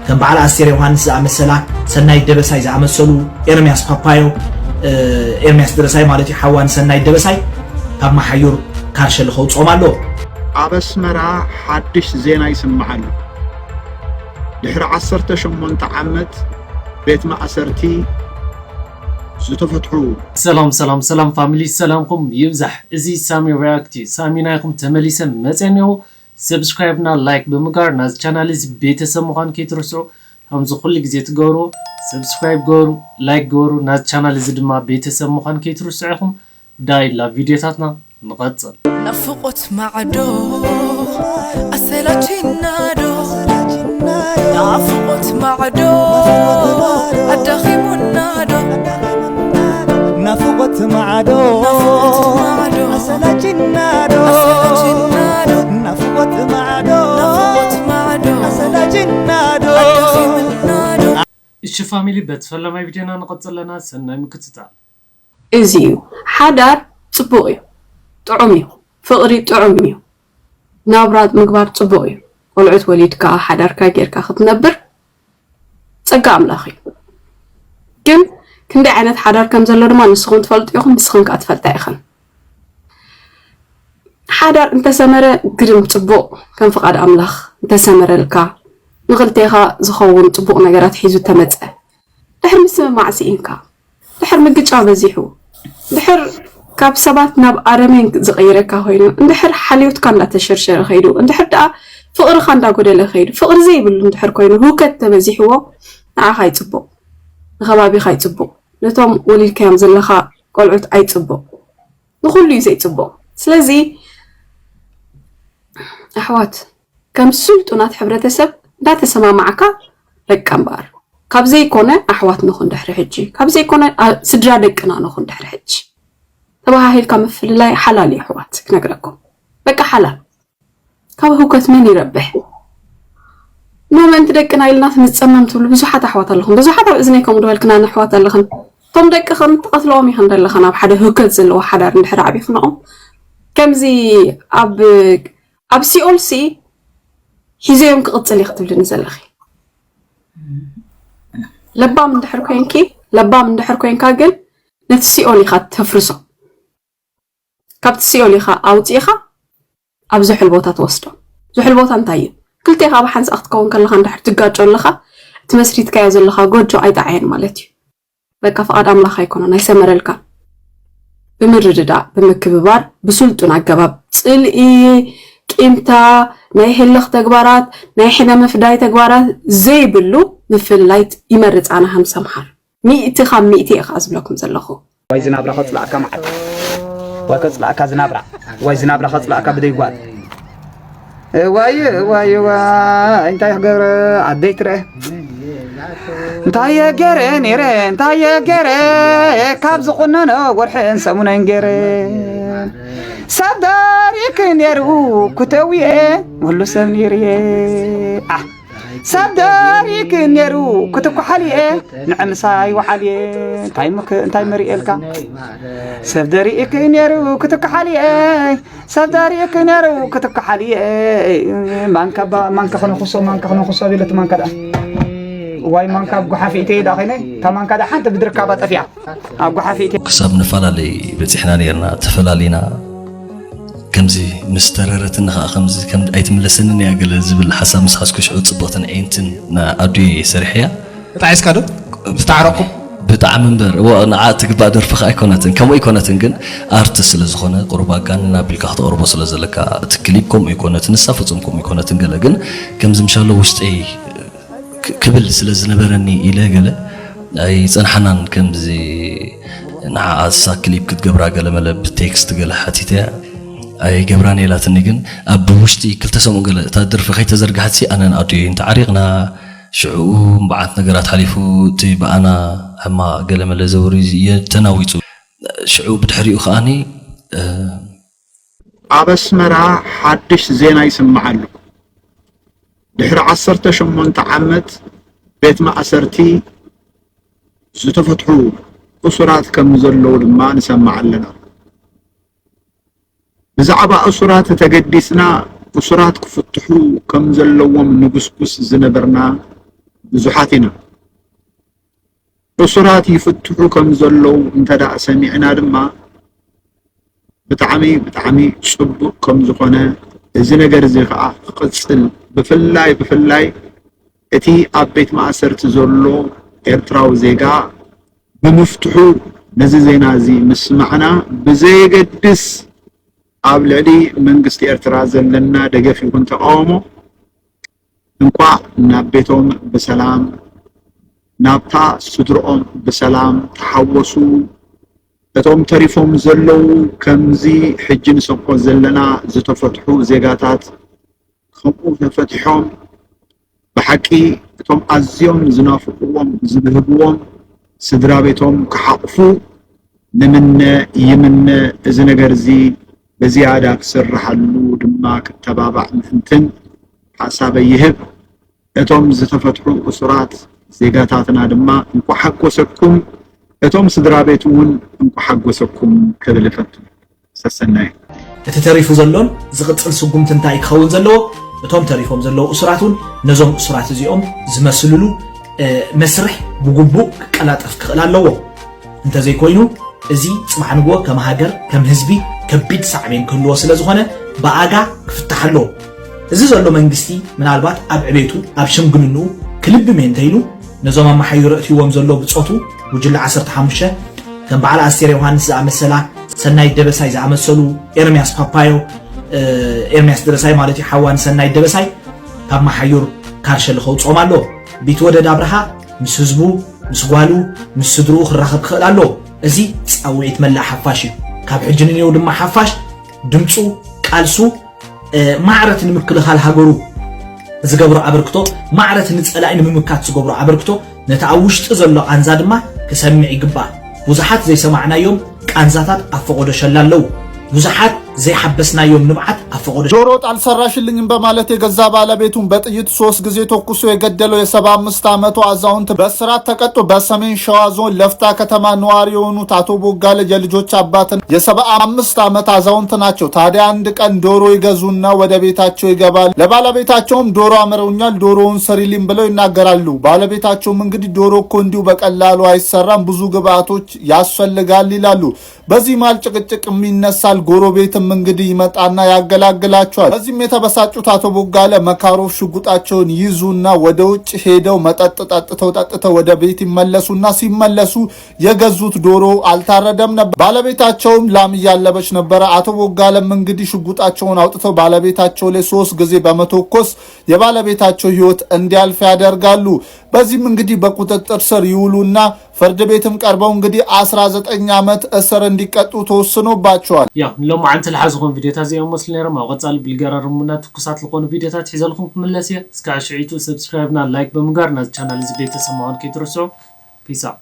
ከም በዓል ኣስቴር ዮሃንስ ዝኣመሰላ፣ ሰናይት ደበሳይ ዝኣመሰሉ፣ ኤርምያስ ፓፓዮ፣ ኤርምያስ ደበሳይ ማለት እዩ፣ ሓዋ ንሰናይት ደበሳይ ካብ መሓዩር ካርሸሊ ከውፅኦም ኣለዎ። ኣብ ኣስመራ ሓድሽ ዜና ይስማዕ ኣሎ። ድሕሪ ዓሰርተ ሸሞንተ ዓመት ቤት ማእሰርቲ ዝተፈትሑ። ሰላም ሰላም ሰላም ፋሚሊ፣ ሰላምኩም ይብዛሕ። እዚ ሳሚ ሪያክት እዩ። ሳሚ ናይኩም ተመሊሰ መፅአ እኒኦ። ሰብስክራይብ እና ላይክ ብምግባር ናዚ ቻናል እዚ ቤተሰብ ምዃን ከይትርስዑ። ከምዚ ኩሉ ግዜ ትገብርዎ ሰብስክራይብ ገበሩ፣ ላይክ ገበሩ። ናዚ ቻናል እዚ ድማ ቤተሰብ ምዃን ከይትርስዑ ኢኹም። ዳይ ላ ቪድዮታትና ንቐጽል። ናፍቆት ማዕዶ ኣሰላችና ዶ? ናፍቆት ማዕዶ ኣዳኺሙና ዶ? ናፍቆት ማዕዶ ኣሰላችና ዶ? ናፍቆት ማዕዶ ኣሰላችና ዶ? እሺ ፋሚሊ፣ በቲ ፈለማይ ቪድዮና ንቐጽል ኣለና። ሰናይ ምክትታል። እዚ እዩ ሓዳር። ፅቡቕ እዩ፣ ጥዑም እዩ፣ ፍቕሪ ጥዑም እዩ፣ ናብራ ምግባር ፅቡቕ እዩ። ቆልዑት ወሊድካ ሓዳርካ ጌርካ ክትነብር ፀጋ ኣምላኽ እዩ። ግን ክንደይ ዓይነት ሓዳር ከም ዘሎ ድማ ንስኹም ትፈልጡ ኢኹም፣ ንስኽን ከዓ ትፈልጣ ኢኽን። ሓዳር እንተሰመረ ግድን ፅቡቕ፣ ከም ፍቓድ ኣምላኽ እንተሰመረልካ ንኽልቴኻ ዝኸውን ፅቡቕ ነገራት ሒዙ ተመፀ። ድሕር ምስምማዕ ስኢንካ፣ ድሕር ምግጫው በዚሑ፣ ድሕር ካብ ሰባት ናብ ኣረሜን ዝቕይረካ ኮይኑ፣ እንድሕር ሓልዮትካ እንዳተሸርሸረ ከይዱ፣ እንድሕር ደኣ ፍቕርኻ እንዳጎደለ ከይዱ፣ ፍቕሪ ዘይብሉ እንድሕር ኮይኑ፣ ህውከት ተበዚሕዎ ንዓኻ ኣይፅቡቕ፣ ንኸባቢኻ ኣይፅቡቕ፣ ነቶም ወሊድካዮም ዘለኻ ቆልዑት ኣይፅቡቕ፣ ንኹሉ እዩ ዘይፅቡቕ። ስለዚ ኣሕዋት ከም ስልጡናት ሕብረተሰብ እንዳተሰማማዕካ በቃ እምበኣር ካብ ዘይኮነ ኣሕዋት ንኹን ድሕሪ ሕጂ ካብ ዘይኮነ ስድራ ደቅና ንኹን ድሕሪ ሕጂ ተባሃሂልካ ምፍልላይ ሓላል እዩ ኣሕዋት ክነግረኩም በቃ ሓላል ካብ ህውከት መን ይረብሕ ኖ ምእንቲ ደቅና ኢልና ንፀመም ትብሉ ብዙሓት ኣሕዋት ኣለኹም ብዙሓት ኣብ እዝነይ ከምኡ ዝበልክና ኣሕዋት ኣለኽን እቶም ደቅኽን ትቐትልኦም ኢኽን ዘለኽን ኣብ ሓደ ህውከት ዘለዎ ሓዳር እንድሕር ዓቢኽንኦም ከምዚ ኣብ ኣብ ሲኦል ሲ ሒዘዮም ክቕፅል እየ ክትብልኒ ዘለኺ ለባም እንድሕር ኮንኪ ለባም እንድሕር ኮንካ ግን ነቲ ሲኦል ኢኻ ተፍርሶ ካብቲ ሲኦል ኢኻ ኣውፂእኻ ኣብ ዝሑል ቦታ ትወስዶ ዝሑል ቦታ እንታይ እዩ ክልቴኻ ብሓንሳእ ክትከውን ከለኻ እንድሕር ትጋጮ ኣለኻ እቲ መስሪትካዮ ዘለኻ ጎጆ ኣይጠዓየን ማለት እዩ በቃ ፍቓድ ኣምላኽ ኣይኮነን ኣይሰመረልካን ብምርድዳእ ብምክብባር ብስልጡን ኣገባብ ጽልኢ ቂምታ ናይ ህልኽ ተግባራት ናይ ሕነ ምፍዳይ ተግባራት ዘይብሉ ምፍልላይ ይመርጽ ኣነ ሃምሳ ምሓር ሚእቲ ካብ ሚእቲ እየ ከዓ ዝብለኩም ዘለኹ ዋይ ዝናብራ ከፅላእካ መዓት ዋይ ከፅላእካ ዝናብራ ዋይ ዝናብራ ከፅላእካ ብደይ ጓል እዋይ እዋይ እዋይ እንታይ ክገብረ ኣደይ ትርአ እንታይ ገረ ነይረ እንታይ ገረ ካብ ዝቁነኖ ወርሕን ሰሙነን ገረ ሰብ ደሪክ ነይሩ ክተውየ ወሉ ሰብ ነይርየ ኣሕ ሰብ ደሪክ ነይሩ ክትኩሓል እየ ንዕምሳይ ወሓል እየ እንታይ ምክ እንታይ መሪኤልካ ሰብ ደሪእክ ነይሩ ክትኩሓል እየ ሰብ ደሪእክ ነይሩ ክትኩሓል እየ ማንካ ባ ማንካ ከነኹሶ ማንካ ከነኹሶ ቢለት ማንካ ዳ ዋይ ማንካ ኣብ ጉሓፊ ኢተይ ዳ ኸይነ እታ ማንካ ዳ ሓንቲ ብድርካባ ጠፊኣ ኣብ ጉሓፊ ኢተይ ክሳብ ንፈላለይ በፂሕና ነይርና ተፈላሊና ከምዚ ምስ ተረረትኒ ከዓ ከምዚ ከም ኣይትምለሰንን እያ ገለ ዝብል ሓሳብ ምስ ሓዝኩ ሽዑ ፅብቕትን ዕይንትን ንኣዱየ ሰሪሐያ። ተጣዒስካ ዶ? ዝተዓረቕኩም? ብጣዕሚ እምበር እዎ ንዓ ትግባእ ደርፊ ከዓ ኣይኮነትን ከምኡ ኣይኮነትን ግን ኣርት ስለ ዝኾነ ቁሩብ ኣጋንን ኣቢልካ ክተቕርቦ ስለ ዘለካ እቲ ክሊፕ ከምኡ ኣይኮነትን ንሳ ፍፁም ከምኡ ኣይኮነትን ገለ ግን ከምዚ ምሻሎ ውሽጠይ ክብል ስለ ዝነበረኒ ኢለ ገለ ኣይፀንሓናን ከምዚ ንዓኣ እሳ ክሊፕ ክትገብራ ገለ መለ ብቴክስት ገለ ሓቲተያ ኣይገብራን ኢላትኒ ግን ኣብ ውሽጢ ክልተ ሰሙን ገለ እታ ደርፊ ከይተዘርግሓትሲ ኣነን ኣዱየይን ተዓሪቕና ሽዕኡ እምበዓት ነገራት ሓሊፉ እቲ ብኣና ሕማቕ ገለ መለ ዘውሪ ተናዊጹ ሽዕኡ ብድሕሪኡ ከኣኒ ኣብ ኣስመራ ሓድሽ ዜና ይስማዕ ኣሎ። ድሕሪ ዓሰርተ ሸሞንተ ዓመት ቤት ማእሰርቲ ዝተፈትሑ እሱራት ከም ዘለዉ ድማ ንሰምዕ ኣለና። ብዛዕባ እሱራት ተገዲስና እሱራት ክፍትሑ ከም ዘለዎም ንጉስጉስ ዝነበርና ብዙሓት ኢና። እሱራት ይፍትሑ ከም ዘለዉ እንተ ደኣ ሰሚዕና ድማ ብጣዕሚ ብጣዕሚ ጽቡቕ ከም ዝኾነ፣ እዚ ነገር እዚ ኸኣ ክቕጽል፣ ብፍላይ ብፍላይ እቲ ኣብ ቤት ማእሰርቲ ዘሎ ኤርትራዊ ዜጋ ብምፍትሑ፣ ነዚ ዜና እዚ ምስማዕና ብዘየገድስ ኣብ ልዕሊ መንግስቲ ኤርትራ ዘለና ደገፍ ይኹን ተቃውሞ፣ እንቋዕ ናብ ቤቶም ብሰላም፣ ናብታ ስድርኦም ብሰላም ተሓወሱ። እቶም ተሪፎም ዘለዉ፣ ከምዚ ሕጂ ንሰምዖ ዘለና ዝተፈትሑ ዜጋታት፣ ከምኡ ተፈቲሖም ብሓቂ እቶም ኣዝዮም ዝናፍቕዎም፣ ዝብህግዎም ስድራ ቤቶም ክሓቑፉ ንምነ፣ ይምነ። እዚ ነገር እዚ ብዝያዳ ክስርሓሉ ድማ ክተባባዕ ምእንትን ሓሳበይ ይህብ። እቶም ዝተፈትሑ እሱራት ዜጋታትና ድማ እንኳዕ ሓጎሰኩም፣ እቶም ስድራ ቤት እውን እንኳዕ ሓጎሰኩም ክብል እፈቱ። ሰሰናዩ። እቲ ተሪፉ ዘሎን ዝቕጽል ስጉምቲ እንታይ ክኸውን ዘለዎ፣ እቶም ተሪፎም ዘለዉ እሱራት እውን ነዞም እሱራት እዚኦም ዝመስልሉ መስርሕ ብግቡእ ክቀላጠፍ ክኽእል ኣለዎ። እንተዘይኮይኑ፣ እዚ ጽባሕ ንግሆ ከም ሃገር፣ ከም ህዝቢ ከቢድ ሳዕቤን ክህልዎ ስለ ዝኾነ ብኣጋ ክፍታሕ ኣለዎ። እዚ ዘሎ መንግስቲ ምናልባት ኣብ ዕቤቱ፣ ኣብ ሽምግልንኡ ክልብም እየ እንተኢሉ፣ ነዞም ኣመሓይሩ ኣእትይዎም ዘሎ ብጾቱ፣ ጉጅለ ዓሰርተ ሓሙሽተ፣ ከም በዓል ኣስቴር ዮሃንስ ዝኣመሰላ፣ ሰናይት ደበሳይ ዝኣመሰሉ፣ ኤርምያስ ፓፓዮ፣ ኤርምያስ ደበሳይ ማለት እዩ፣ ሓዋ ንሰናይት ደበሳይ፣ ካብ መሓዩር ካርሸሊ ከውፅኦም ኣለዎ። ቢትወደድ ኣብርሃ ምስ ህዝቡ፣ ምስ ጓሉ፣ ምስ ስድርኡ ክራኸብ ክኽእል ኣለዎ። እዚ ፃውዒት መላእ ሓፋሽ እዩ። ካብ ሕጂ ንኔው ድማ ሓፋሽ ድምፁ፣ ቃልሱ፣ ማዕረት ንምክልኻል ሃገሩ ዝገብሮ ኣበርክቶ፣ ማዕረት ንፀላኢ ንምምካት ዝገብሮ ኣበርክቶ፣ ነቲ ኣብ ውሽጢ ዘሎ ቃንዛ ድማ ክሰምዕ ይግባእ። ብዙሓት ዘይሰማዕናዮም ቃንዛታት ኣብ ፈቐዶ ሸላ ኣለዉ። ብዙሓት ዘይሓበስናዮም ንብዓት ኣብ ፈቐዶ ዶሮ ወጥ አልሰራሽልኝም በማለት የገዛ ባለቤቱን በጥይት ሶስት ጊዜ ተኩሶ የገደለው የሰባ አምስት ዓመቱ አዛውንት በእስራት ተቀጥቶ። በሰሜን ሸዋ ዞን ለፍታ ከተማ ነዋሪ የሆኑት አቶ ቦጋለ የልጆች አባትና የሰባ አምስት ዓመት አዛውንት ናቸው። ታዲያ አንድ ቀን ዶሮ ይገዙና ወደ ቤታቸው ይገባሉ። ለባለቤታቸውም ዶሮ አምረውኛል፣ ዶሮውን ስሪልኝ ብለው ይናገራሉ። ባለቤታቸውም እንግዲህ ዶሮ እኮ እንዲሁ በቀላሉ አይሰራም፣ ብዙ ግብአቶች ያስፈልጋል ይላሉ። በዚህ መሃል ጭቅጭቅም ይነሳል። ጎረቤትም እንግዲህ ይመጣና ያገላግላቸዋል። በዚህም የተበሳጩት አቶ ቦጋለ መካሮፍ ሽጉጣቸውን ይይዙና ወደ ውጭ ሄደው መጠጥ ጠጥተው ጠጥተው ወደ ቤት ይመለሱና ሲመለሱ የገዙት ዶሮ አልታረደም ነበር። ባለቤታቸውም ላም እያለበች ነበረ። አቶ ቦጋለም እንግዲህ ሽጉጣቸውን አውጥተው ባለቤታቸው ላይ ሶስት ጊዜ በመተኮስ የባለቤታቸው ህይወት እንዲያልፍ ያደርጋሉ። በዚህም እንግዲህ በቁጥጥር ስር ይውሉና ፍርድ ቤትም ቀርበው እንግዲህ አስራ ዘጠኝ ዓመት እስር እንዲቀጡ ተወስኖባቸዋል። ያው ሎማዓንቲ ዝሓዝኹም ቪድዮታት እዚኦም መስሉ ነይሮም። ኣብ ቀጻሊ ብልገራርሙና ትኩሳት ዝኾኑ ቪድዮታት ሒዘልኩም ክምለስ እየ። እስካዕ ሽዒቱ subscribe ና like ብምግባር ናዚ ቻናል እዚ ቤተሰብ ምዃን ከይትርስዑ። Peace out።